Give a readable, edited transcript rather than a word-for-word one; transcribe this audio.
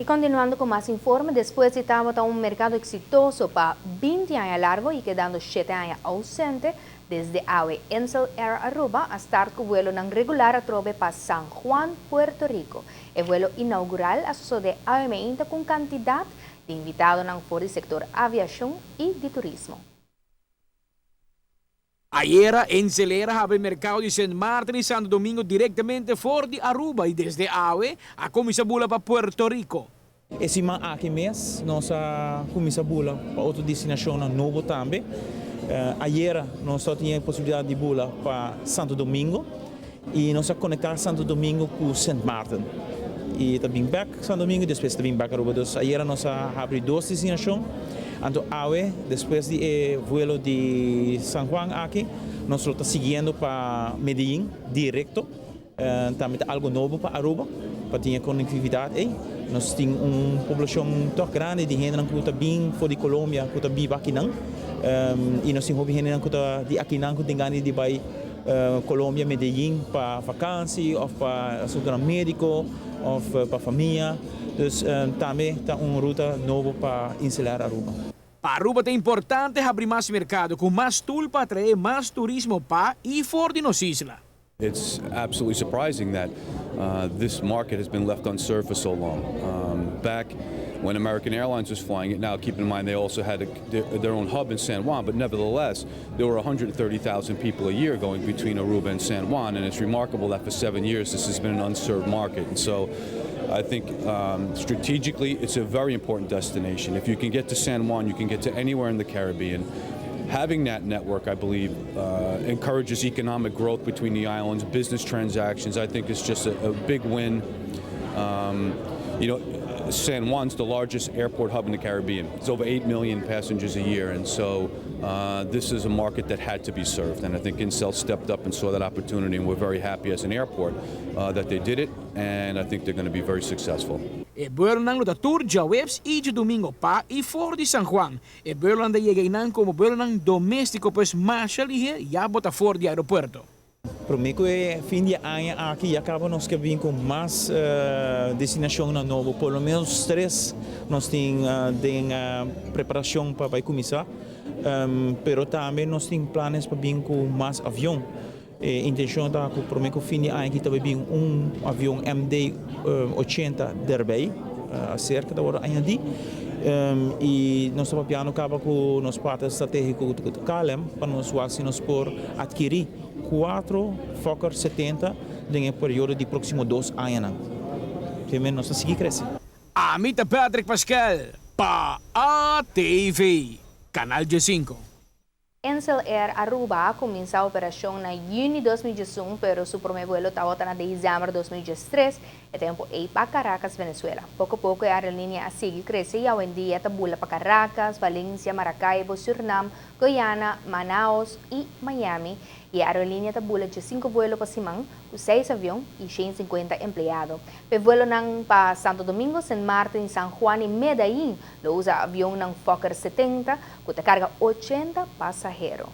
Y continuando cu mas informe, despues di tabata un mercado exitoso pa 20 aña largo y kedando 7 aña ausente, desde awe Insel Air Aruba a start cu vuelonan regular atrobe pa San Juan, Puerto Rico. E vuelo inaugural a sucede awe cu cantidad di invitadonan for di sector aviacion y di turismo. Ayera, InselAir a habri mercado di St. Martin y Santo Domingo directamente for di Aruba y desde awe a cuminsa bula pa Puerto Rico. E siman aki mes, nos a cuminsa bula pa otro destinacion nobo tambe. Ayera nos tabatin e posibilidad di bula pa Santo Domingo y nos a conecta Santo Domingo cu St. Martin. Y tambe back Santo Domingo y despues tambe back Aruba. Anto, ayera nos a habri dos destinacion. Anto, awe, despues di vuelo di San Juan aki, nos ta siguiendo pa Medellín directo. Tambe ta algo nobo pa Aruba, pa tin conectividad ey. Nos tin un poblacion toch grandi di hende cu ta bin for di Colombia, cu ta biba akinan. Y nos tin hopi hende cu ta di akinan cu tin gana di bay Colombia, Medellín pa vakantie of pa asunto medico of pa famia. Dus tambe ta un ruta nobo pa InselAir Aruba. Pa Aruba ta importante habri mas mercado cu mas tool pa atrae mas turismo pa y for di nos isla. It's absolutely surprising that this market has been left unserved for so long. Back when American Airlines was flying it, now keep in mind they also had their own hub in San Juan, but nevertheless, there were 130,000 people a year going between Aruba and San Juan, and it's remarkable that for 7 years this has been an unserved market. And so I think strategically it's a very important destination. If you can get to San Juan, you can get to anywhere in the Caribbean. Having that network, I believe, encourages economic growth between the islands, business transactions. I think it's just a big win. San Juan's the largest airport hub in the Caribbean. It's over 8 million passengers a year, and so this is a market that had to be served. And I think Insel stepped up and saw that opportunity, and we're very happy as an airport that they did it, and I think they're going to be very successful. E vuelonan lo ta tur diahuebs y diadomingo pa y for di San Juan. E vuelonan ta yega como vuelonan domestico, pues mas ya bo ta for di aeropuerto. Prome cu fin di aña aki ya caba nos kier bin cu mas destinacion nobo, por lo menos tres nos tin den preparacion pa bay cuminsa, pero tambe nos tin planes pa bin cu mas avion. E intencion ta cu prome cu fin di aña aki tambe bin un avion MD 80 erbij, acerca di awor añadi. Y nos ta papiando caba cu nos partner strategico KLM pa nos si nos por adkiri cuater Fokker 70 den e periodo di proximo 2 aña. Tambe nos ta sigui crece. Ami ta Patrick Pascal, pa ATV, Canal G5. Insel Air Aruba a cuminsa e operacion na juni di 2021, pero su prome vuelo tabata na december di 2013, e tempo ey pa Caracas, Venezuela. Poco poco e aerolinea a sigui crece y awendia ta bula pa Caracas, Valencia, Maracaibo, Surinam, Guyana, Manaus y Miami. E aerolinea ta bula di 5 vuelo pa siman, cu 6 avion y 150 empleado. E vuelonan pa Santo Domingo, St. Martin, San Juan y Medellín, lo usa avionnan Fokker 70, cu ta carga 80 pasahero.